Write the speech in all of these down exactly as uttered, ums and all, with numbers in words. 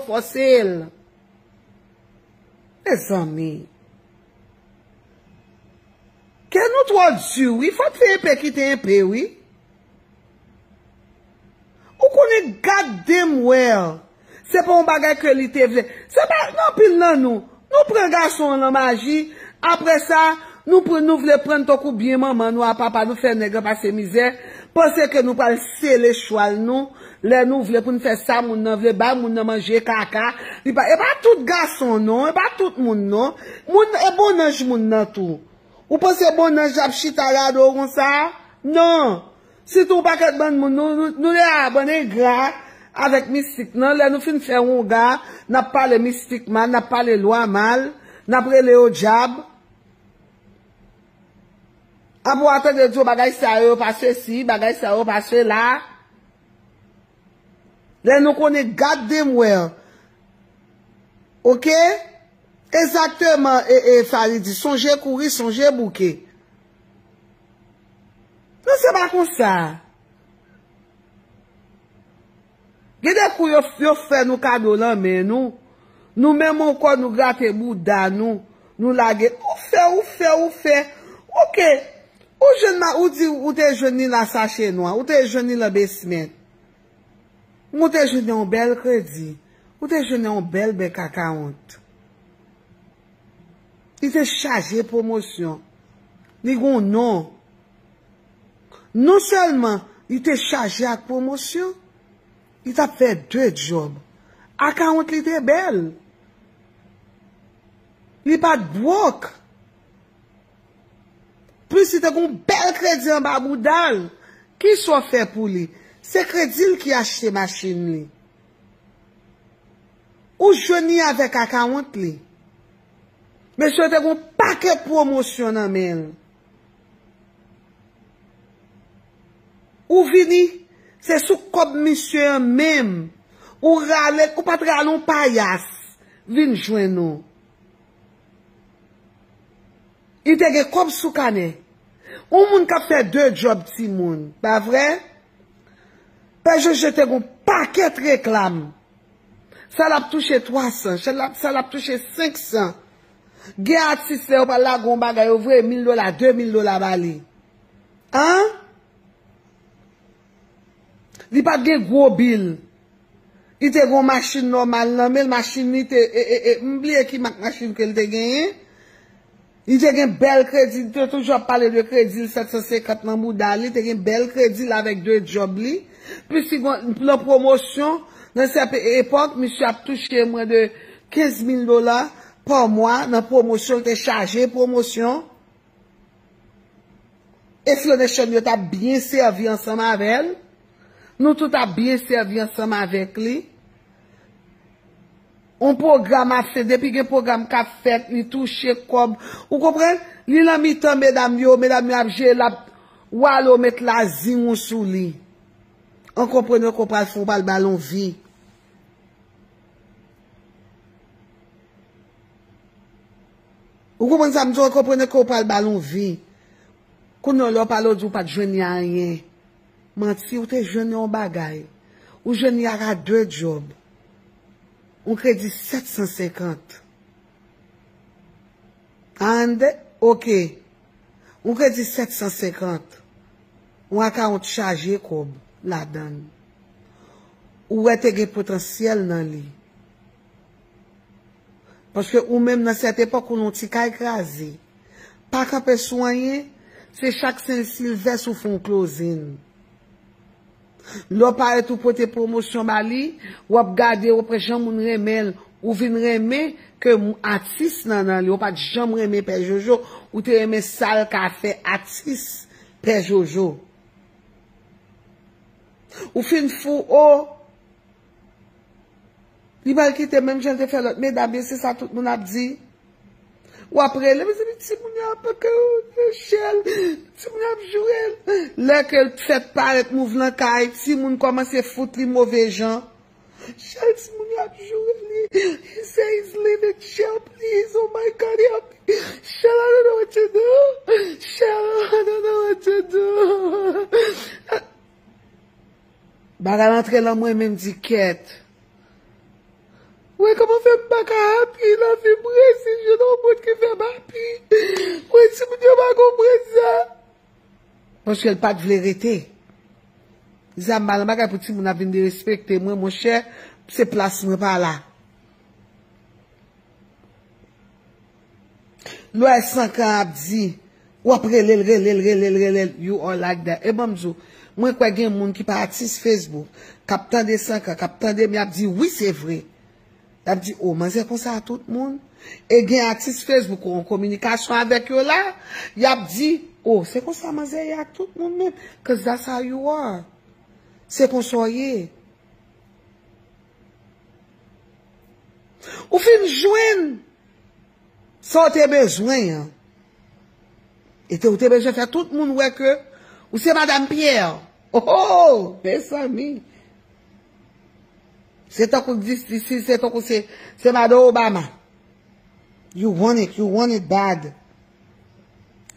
fòse l. Mezanmi. Kè nou twò di, wi. Fò n fè enpe kite enpe, wi. Ou konnen, God damn well. Se pa yon bagay ke li te vle. Se pa, gen anpil nan nou, nou pran gason an nan maji. Apre sa, nou pran, nou vle pran tankou byen manman nou a papa nou, fè nèg la pase mizè. Panse ke nou pral sele chwal nou. Lè nou vle pou n fè sa moun nan vle, bay moun nan manje kaka. Li pa, e pa tout gason non, e pa tout moun non. Moun, e bon nanj moun nan tou. Ou panse bon nanj ap chita gade w konsa? Non. Sitou yon pakèt bann moun, nou, nou, nou de a bann engra avèk mistik nan. Lè nou fin fè wonga, n ap pale mistik mal, n ap pale lwa mal, n ap rele yo dyab. Apre w a tande yo di w bagay sa yo, yo pa sesi, bagay sa yo, yo pa sela. Lè nou konnen God damn well. Oke? Egzakteman, e, e, sa li di, sonje kouri, sonje bouke. Non, se pa konsa. Gen de kou yo, yo fè nou kado nan men nou. Nou menm ankò, nou grate bouda nou. Nou lage, ou fè, ou fè, ou fè. Oke. Ou jwenn ma, ou di, ou te jwenn li nan sache nwa, ou te jwenn li nan basement. Ou te jwenn yon bèl kredi. Ou te jwenn yon bèl bank account. Li te chaje pwomosyon. Li gon non. Non sèlman li te chaje ak pwomosyon, li t ap fè de djòb. Account li te bèl. Li pa t bwòk. Plis li te gon bèl kredi anba bouda l. Kisa w fè pou li? Se kredi l ki achte machin li. Ou jwenn li avèk account li. Mesye te gon pakèt pwomosyon nan men l. Ou vini, se sou kòb misye an menm. Ou rale, ou pa t rale yon payas vin jwenn ou. Li te gen kòb sou kanè. Yon moun k ap fè de djòb timoun, pa vre? Pè Jojo te gon pakèt reklam. Sa l ap touche twa san, sa l ap, sa l ap touche senk san. Gen atis lè yo pral lage yon bagay, yo voye mil dola, de mil dola ba li. An? Li pa t gen gwo bil. Li te gen yon machin nòmal nan men l, machin li te, e, e, e, m bliye ki mak machin ke l te genyen. Li te gen bèl kredi, li te toujou ap pale de kredi l sèt san senkant nan bouda li, li te gen bèl kredi l avèk de djòb li. Plis li gen nan pwomosyon, nan sèten epòk, misye ap touche mwen de kenz mil dola pa mwa nan pwomosyon, li te chaje pwomosyon. Explanation yo t ap byen sèvi ansanm avè l. Nou tout ap byen sèvi ansanm avèk li. On pwogram ap fèt, depi gen pwogram k ap fèt, li touche kòb. Ou konprann? Li nan mitan medam yo, medam yo ap jere l, ap wale w met lazing ou sou li. An konprann yo konprann fè w pral ba l on vi. Ou konprann sa m di w, konprann ke w pral ba l yon vi. Kounye a lè w pale, w di w pa t jwenn li anyen. Manti, ou te jwenn yon bagay. Ou jwenn li ak de djòb. Yon kredi sèt san senkant. Ande, oke. Yon kredi sèt san senkant. Yon akawont chaje kòb ladan l. Ou wè te gen potansyèl nan li. Paske ou menm nan sèt epòk ou nan yon ti kay kraze. Pa kanpe sou anyen, se chak Sen Silvès ou fè yon closing. Lè w parèt ou pote pwomosyon ba li, w ap gade, w ap wè jan moun renmen l, ou vin renmen ke mou-, atis nan nan li. Ou pa t janm renmen Pè Jojo, ou te renmen sa l ka fè atis Pè Jojo. Ou fin fou, o, li pral kite menm jan l te fè lòt medam yo, se sa tout moun ap di. W ap rele, mezanmi, timoun yo ap, yo chèl, timoun yo ap joure l. Lè ke l fèk parèt mouv lan kay, timoun kòmanse fout li move jan. Chèl, timoun yo ap joure li. He say he's leaving jail, please. Oh my God, help me. Chèl, I don't know what to do. Chèl, I don't know what to do. Bagay la antre lan mwen menm di kèt. Wè kòman fè m pa ka happy nan vi m, resi jwenn yon moun ki fè m happy. Wè timoun yo pa konprann sa. Paske l pa t vle rete. Zam pa nan bagay pou timoun ap vin derespekte mwen, monchè, se plas mwen pa la. Lè w wè Sankan ap di, w ap rele l, rele l, rele l, rele l, you are like that. E ban m di w, mwen kwè gen moun ki pa atis Facebook, k ap tande Sankan, k ap tande m, y ap di, wi, se vre. Y ap di, o, manzè konsa a tout moun. E gen atis Facebook ou an kominikasyon avèk yo la, y ap di, o, se konsa manzè ye ak tout moun menm. Cause that's how you are. Se konsa w ye. Ou fin jwenn sa w te bezwen an. E te, ou te bezwen fè tout moun wè ke ou se Madanm Pierre. Oh, oh, mezanmi. Se tankou dis, dis, se tankou se, se Madan Obama. You want it, you want it bad.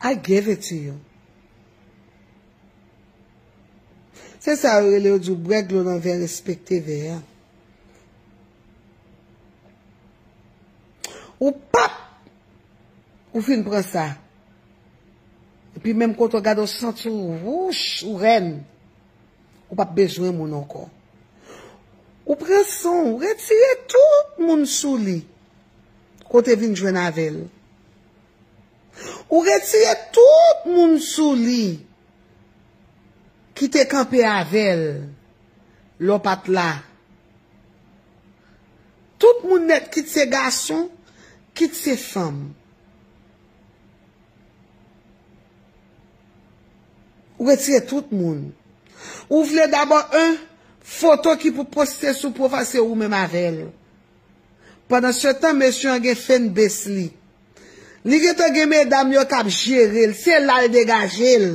I give it to you. Se sa yo rele, yo di w bwè dlo nan vè, respekte vè a. Ou pap, ou fin pran sa. Epi menm kote w gade w santi w wouch, ou rèn. Ou pap bezwen moun ankò. Ou pran san w, ou retire tout moun sou li. Kote vin jwenn avè l. Ou retire tout moun sou li ki te kanpe avè l lè w pa t la. Tout moun nèt, kit se gason, kit se fanm. Ou retire tout moun. Ou vle dabò, en, foto ki pou poste sou pwofayl se ou menm avè l. Pandan se tan, mesye an gen fanbase li. Li gentan gen medam yo k ap jere l. Se la l degaje l.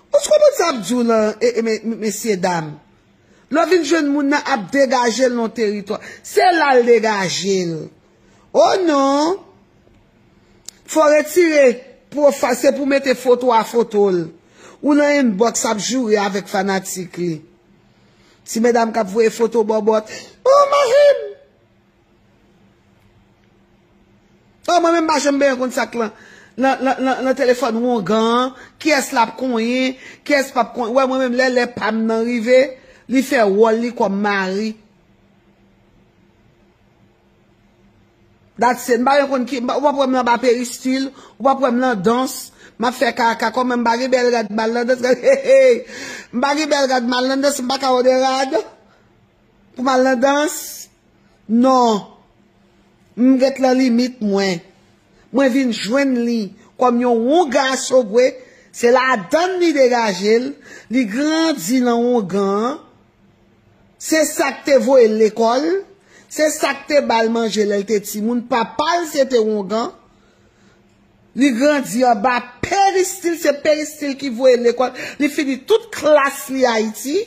Ou konprann sa ap di w lan, e, e, me-, me-, mesye dam. Lè w vin jwenn moun nan ap degaje l nan teritwa. Se la l degaje l. O non! Fò w retire pwofayl, se pou mete foto a foto l. Ou nan inbox ap joure avèk fanatik li. Ti medam k ap voye foto bòbòt. Oh, marim! Oh, mwen menm m pa janm benyen konn sa k lan, lan, lan, lan, lan telefòn wongan an, kiyès l ap konyen, kiyès p ap konyen. Wè, mwen menm lè, lè pa m nan rive, li fè wòl li kòm mari. That's it. M pa gen konn ki, m pa, ou p ap wè m nan ba peristil, ou p ap wè m nan dans, m ap fè kaka, kòman m pa gen bèl rad m al nan dans, hey, hey. M pa gen bèl rad m al nan dans, m pa ka òdè rad pou m al nan dans. Non. M ret lan limit mwen. Mwen vin jwenn li kòm yon wongan asogwe. Se ladann li degaje l. Li grandi nan wongan an. Se sa k te voye l lekòl. Se sa k te ba l manje lè l te timoun. Papa l se te wongan. Li grandi anba peristil. Se peristil ki voye l lekòl. Li fini tout klas li Ayiti.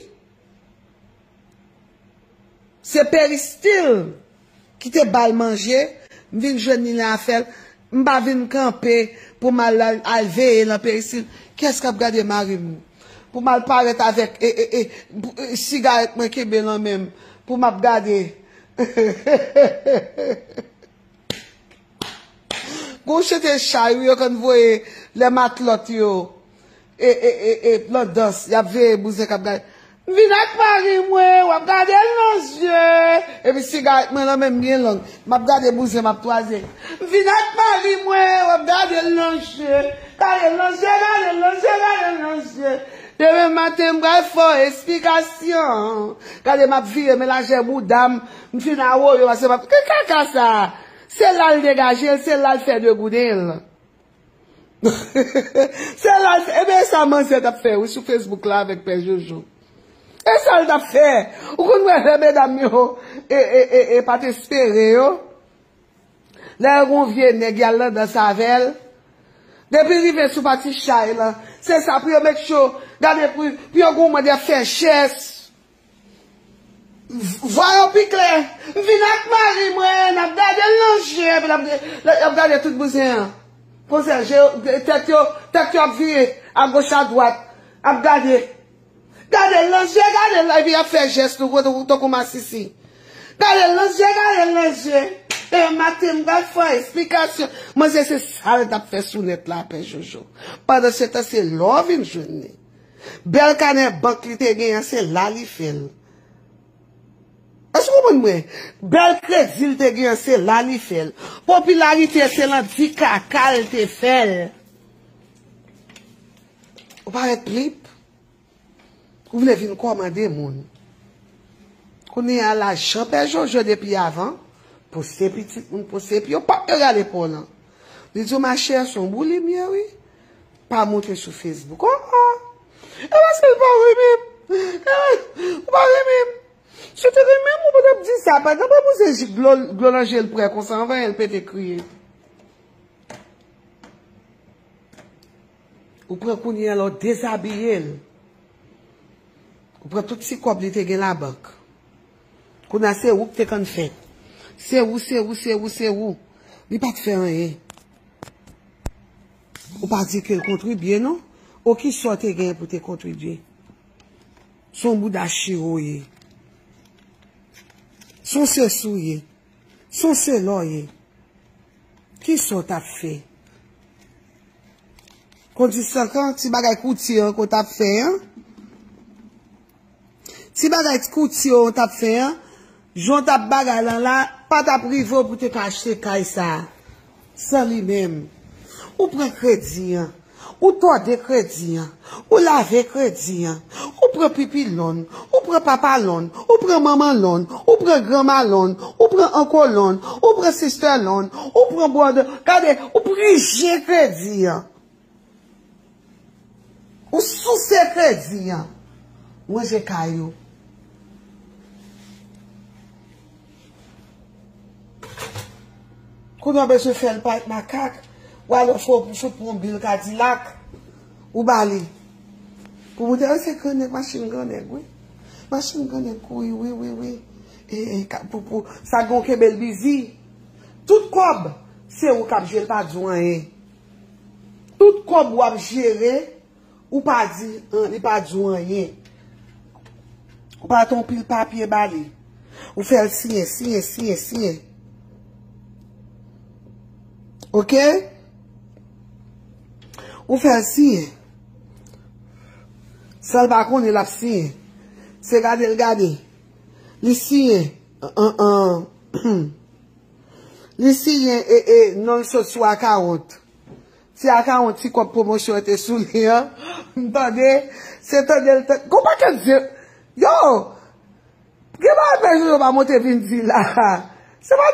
Se peristil ki te ba l manje, m vin jwenn li nan afè l. M pa vin kanpe pou m al, al, al veye nan peristil. Kiyès k ap gade mari m? Pou m al parèt avèk, e, e, e, pou, e, sigarèt mwen kenbe nan men m. Pou m ap gade. Gon chante chay wi yo konn voye lè matlòt yo e, e, e, e, nan dans, y ap veye bouzen k ap gade. M vin ak mari mwen, w ap gade l nan zye. Epi sigarèt mwen nan men m byen long. M ap gade bouzen, m ap twaze. M vin ak mari mwen, w ap gade l nan zye. Gade l nan zye, gade l nan zye, gade l nan zye. Demen maten, m pral fè w esplikasyon. Gade, m ap vire, men lajè bouda m. M fin awoyo, pase m ap, ki kaka sa? Se la l degaje l, se la l fè degouden l. Se la l fè, ebyen, e sa manzè t ap fè, wi, sou Facebook la avèk Pè Jojo. E sa l t ap fè. Ou konn wè lè medam yo, e, e, e, e, pa t espere yo. Lè yo gon vye nèg y al nan dans avè l. Depi rive sou pati chay lan, se sa pou yo make sure, gade pou, pou yo gon mòd y ap fè jès. Vwa yo pi klè. M vin ak mari mwen, n ap gade l nan je, epi l ap, l ap gade tout bouzen an. Konsa, je yo, tèt yo, tèt yo ap vire agoch adwat, ap gade. Gade l nan je, gade l, epi y ap fè jès tou, tankou, tankou masisi. Gade l nan je, gade l nan je. E maten m pral fè esplikasyon. Manzè se sa l t ap fè sou nèt la, pè Jojo. Pandan se tan se la w vin jwenn li. Bèl kanè bank li te gen an, se la li fè l. Èske w konprann mwen? Bèl kredi l te gen an, se la li fè l. Popilarite se nan di kaka l te fè l. Ou parèt plip. Ou vle vin kòmande moun. Kounye a la, jan pè Jojo depi avan, poste pitit moun, poste epi yo pap yo gade pa w lan. Li di w machè, se yon boulim ye wi. Pa monte sou Facebook. Oh, oh. E paske l pa renmen m. E, ou pa renmen m. Si w te renmen m, ou pa t ap di sa. Pandan pou se dlo, dlo nan je l prè konsa, anvan l pete kriye. Ou pran kounye a la, w dezabiye l. Ou pran tout ti kòb li te gen labank. Kounye a se ou ki te konn fè. Se ou, se ou, se ou, se ou. Li pa t fè anyen. Ou pa di ke l kontribye, non? O kisa w te gen pou te kontribye? Se yon bouda chire w ye. Se yon sesi w ye. Se yon sela w ye. Kisa w t ap fè? Kondisankan, ti bagay koutye an ke w t ap fè an. Ti bagay koutye w t ap fè an. Jan w t ap bagay lan la, pa t ap rive w pou te ka achte kay sa a. San li menm. Ou pran kredi an. Ou tòde kredi an. Ou lave kredi an. Ou pran pipi lonn. Ou pran papa lonn. Ou pran manman lonn. Ou pran granma lonn. Ou pran anko lonn. Ou pran sistè lonn. Ou pran bwòdè. Gade, ou prije kredi an. Ou souse kredi an. Manje kay ou. Kounye a w bezwen fè l parèt makak, w al ofri w pou fout pran bil Kadilak, ou ba li. Pou moun te, "Ah, se grannèg, machin grannèg, wi. Machin grannèg kouri, wi, wi, wi." E, e, ka- pou, pou, sa gon kenbe l bizi. Tout kòb, se ou k ap jere l, pa di w anyen. Tout kòb w ap jere, ou pa di, an, li pa di w anyen. Ou pa t yon pil papye ba li. Ou fè l siyen, siyen, siyen, siyen. Oke? Ou fè l siyen. San l pa konnen, l ap siyen. Se gade l gade. Li siyen. An, an, an. Li siyen e, e, non l sot sou akawont. Se akawont ti kòb pwomosyon te sou li an. M tande, se tande l tande. Gon pakèt je. Yo! Gen bagay pè Jojo pa monte vin di la. Se pa